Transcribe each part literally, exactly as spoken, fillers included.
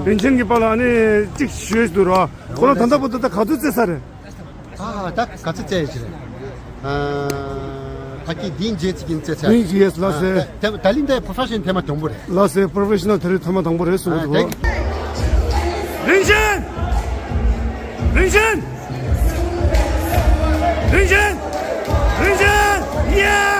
རིན་ཆེན་གྱི་པཱ་ལགས་ནི་གཅིག་ཞུས་འདུག་ར། ཁོ་ལ་ད་ལྟ་བར་དུ་ད་ག་ཚོད་རྩེས་ཚར་རེད། ཨ་ད་ག་ཚོད་རྩེས་ཡོད་ཀྱི་རེད། ཨ་ད་གི་བདུན་བརྒྱད་ཅིག་ཡིན་རྩེས་ཚར། བདུན་བརྒྱད་ལགས་སེ། ཨ་ད་ད་ལིན་ད་པོ་རོ་ཕེ་ཤན་ཐེངས་མ་དང་པོ་རེད། ལགས་སེ། པོ་རོ་ཕེ་ཤ་ནལ་དེ་རིང་ཐེངས་མ་དང་པོ་རེད་གསུངས་འདུག་ར། རིན་ཆེན། རིན་ཆེན། རིན་ཆེན། རིན་ཆེན། ཡེ།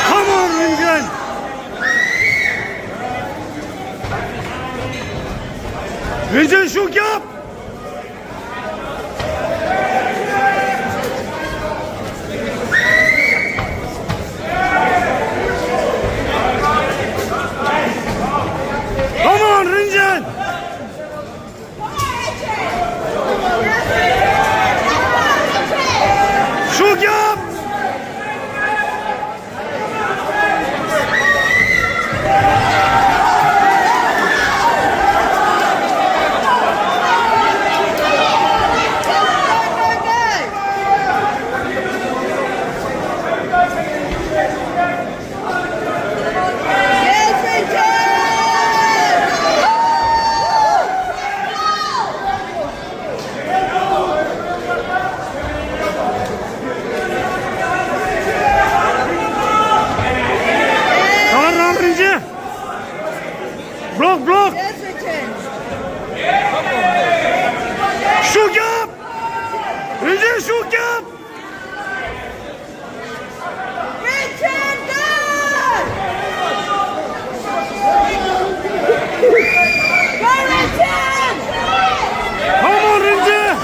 Come on, རིན་ཆེན། རིན་ཆེན་ཤུགས་རྒྱོབ། Come on, རིན་ཆེན། ཤུགས་རྒྱོབ། རང་རང་རིན་ཆེན། Block, block. ཤུགས་རྒྱོབ། རིན་ཆེན་ཤུགས་རྒྱོབ། རིན་ཆེན་དར། རིན་ཆེན། ཁོ་མོ་རིན་ཆེན།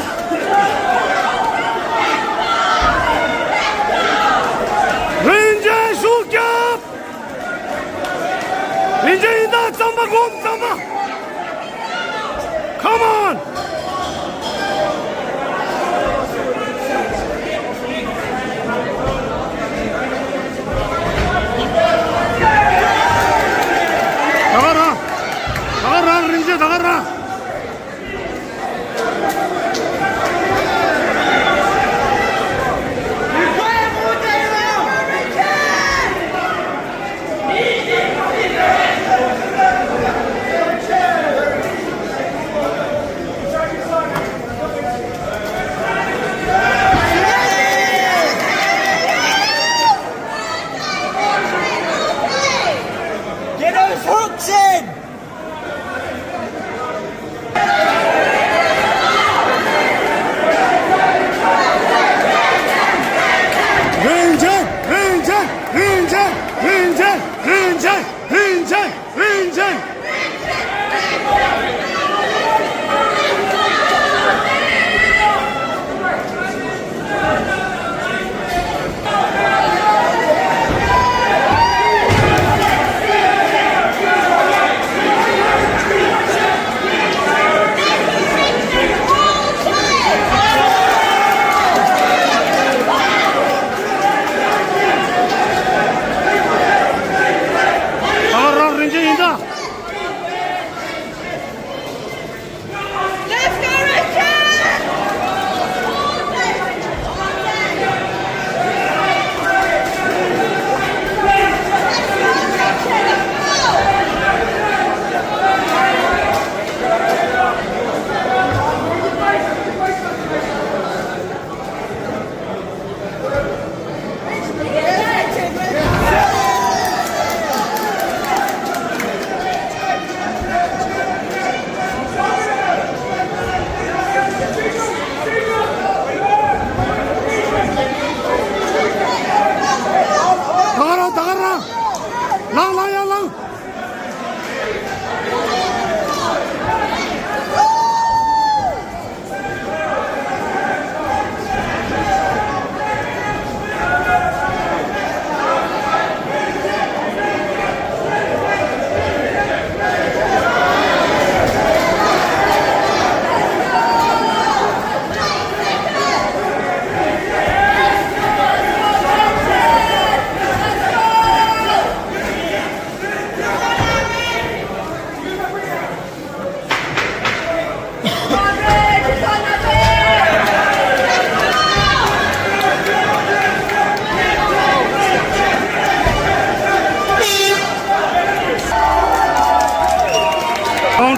རིན་ཆེན་ཤུགས་རྒྱོབ། རིན་ཆེན་ཡིན་ད་རྩམ་པ་སྒོམ་རྩམ་པ། Come on! ད་ག་རང་། ད་ག་རང་རིན་ཆེན་ད་ག་རང་། Get those hooks in!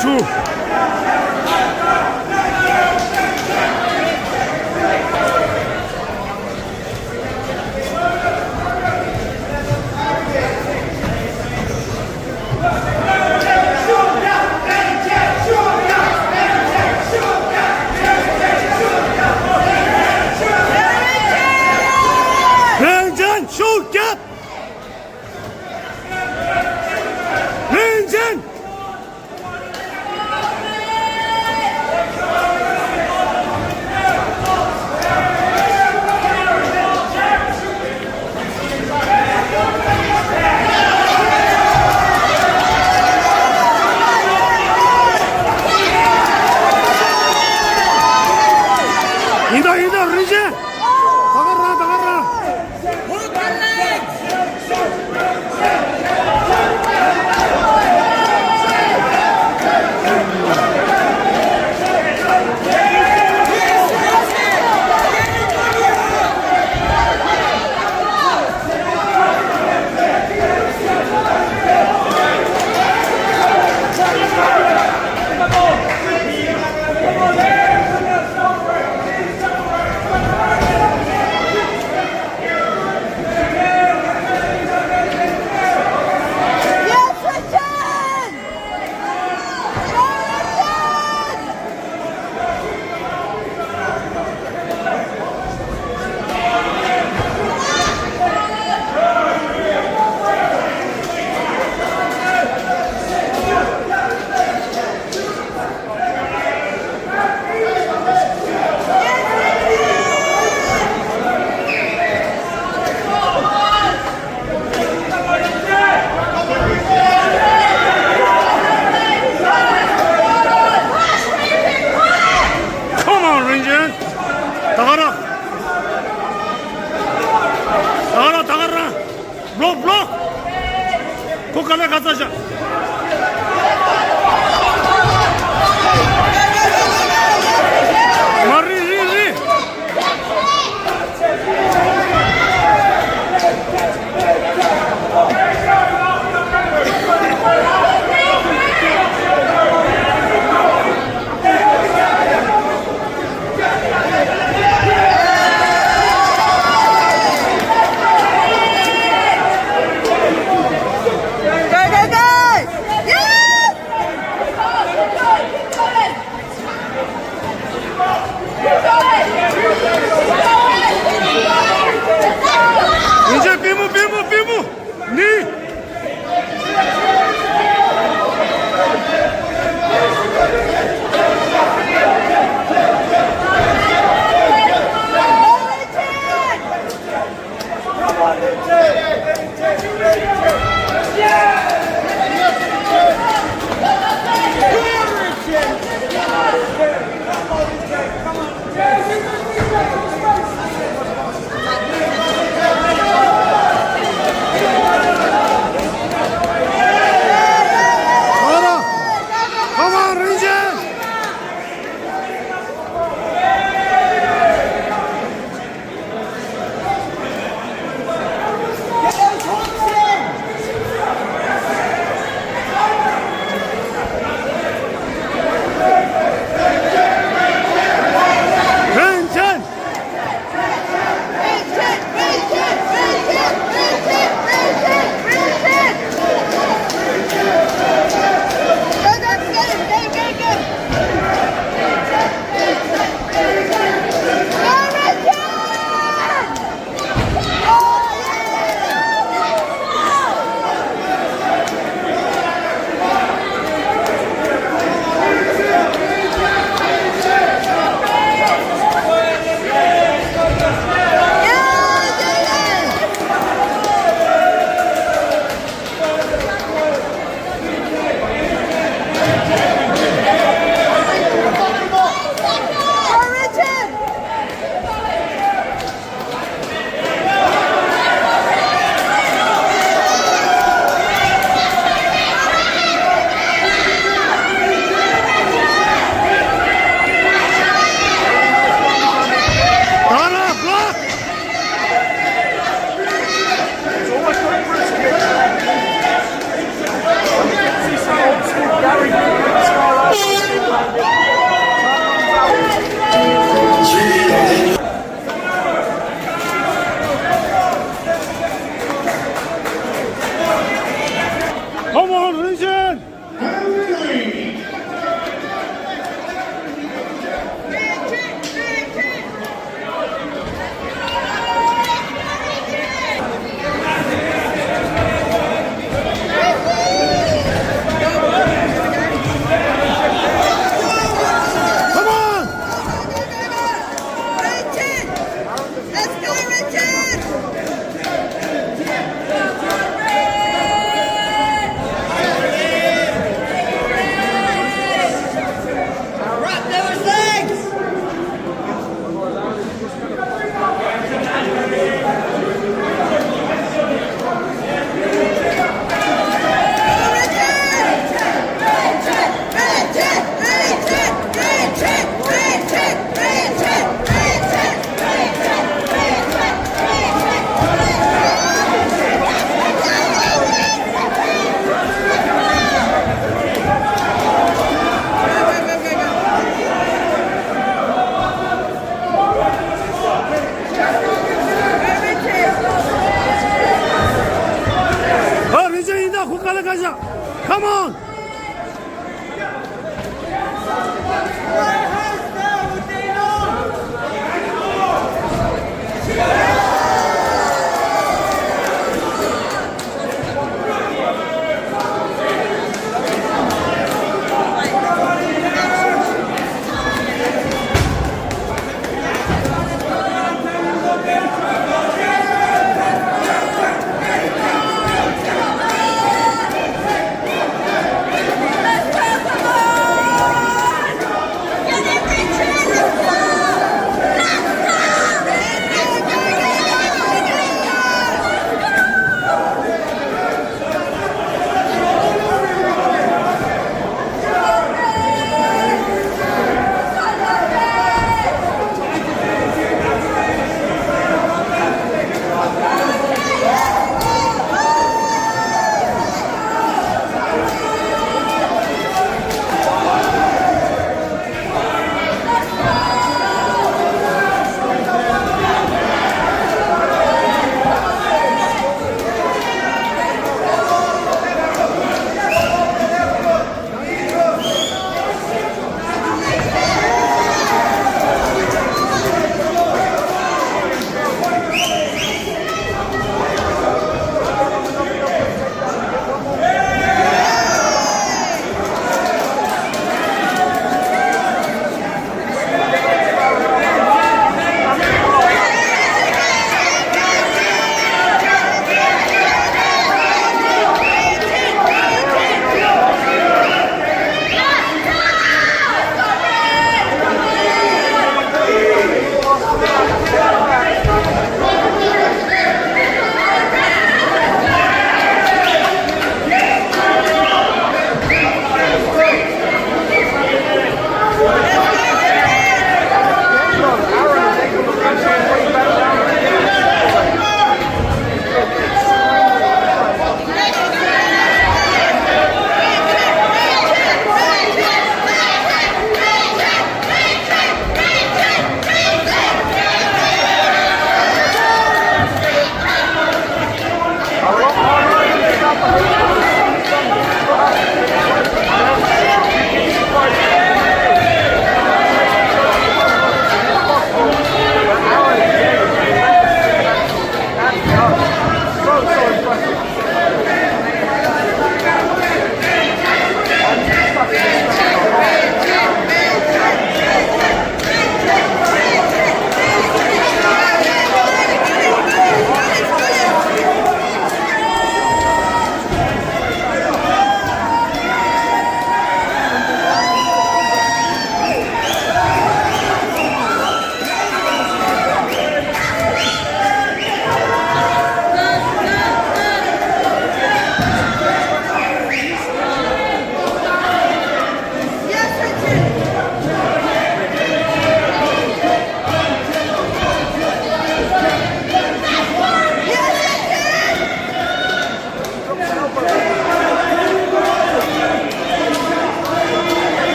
Two. རིན་ཆེན་ཤུགས་རྒྱབ། རིན་ཆེན། ཡིན་ད་ཡིན་ད། རིན་ཆེན། ད་ག་རང་ད་ག་རང་། Come on, རིན་ཆེན། ད་ག་རང་། ད་ག་རང་། ད་ག་རང་། བློག་བློག་ཁོ་ག་ལེ་ག་ཚ་ཤ། མ་རི་རི་རི།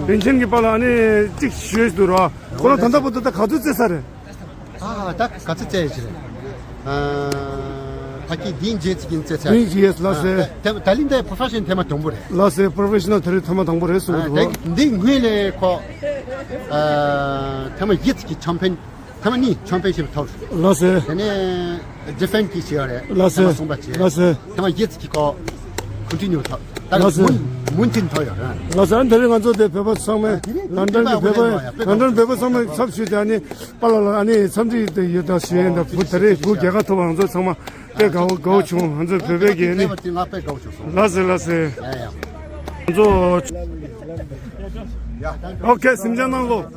རིན་ཆེན་གྱི་པཱ་ལགས་ཨ་ནི་གཅིག་ཞུས་འདུག་ར། ཁོ་རང་ད་ལྟ་བར་དུ་ད་ག་ཚོད་རྩེས་ཚར་རེད། ཨ་ད་ག་ཚོད་རྩེས་ཡོད་ཀྱི་རེད། ཨ་ཕ་གི་འདི་འཇལ་ཚིག་གིན་རྩེས་ཚར། འདི་འཇལ་ལགས་སེ། ཨ་ད་ད་ལིན་དེ་པོ་རོ་ཕེ་ཤན་ཐེངས་མ་དང་པོ་རེད། ལགས་སེ། པོ་རོ་ཕེ་ཤ་ནལ་དེ་རིང་ཐེངས་མ་དང་པོ་རེད་གསུངས་འདུག་ར། འདི་སྔོན་ལས་ཁོ་ཨ་ཐེངས་མ་བཞི་ཙམ་གྱི་ཆམ་པིན། ཐེངས་མ་གཉིས་ཆམ་པིན་ཤིབ་ཐོབ། ལགས་སེ། དེ་ནས་ཌི་ཕེན་ཌིང་བྱས་ཡོད་རེད། ལགས་སེ། ཐེངས་མ་གསུམ་པ་བྱས། ལགས་སེ། ཐེངས་མ་བཞི་ཙམ་གྱི་ཁོ་ཁོན་ཊི་ནིའུ་ཐོབ། ད་ལགས་སེ། མུན་མུན་ཐིན་ཐོབ་ཡོད་རེད། ལགས་སེ། ཨ་ནི་དེ་རིང་ང་ཚོ་དེ་བོད་པ་ཚང་མས་ལན་ཌན་གྱི་བོད་པ་ལན་ཌན་བོད་པ་ཚང་མས་ཚབ་ཞུས་ཏེ་ཨ་ནི་པཱ་ལགས་ལ་ཨ་ནི་འཚམས་འདྲི་དེ་ཡོད་ད་ཞུ་ཡིན་ད། བུ་དེ་རིང་བུ་རྒྱལ་ཁ་ཐོབ་པ་ང་ཚོ་ཚང་མ་དཔེ་དགའ་བོ་དགའ་བོ་བྱུང་། ང་ཚོ་བོད་པའི་གི་ཨ་ནི། ང་དཔེ་དགའ་བོ་བྱུང་སོང་། ལགས་སེ་ལགས་སེ། ཡ་ཡ། ང་ཚོ་ཨོ་ཁེ་གཟིམ་འཇག་གནང་གོ།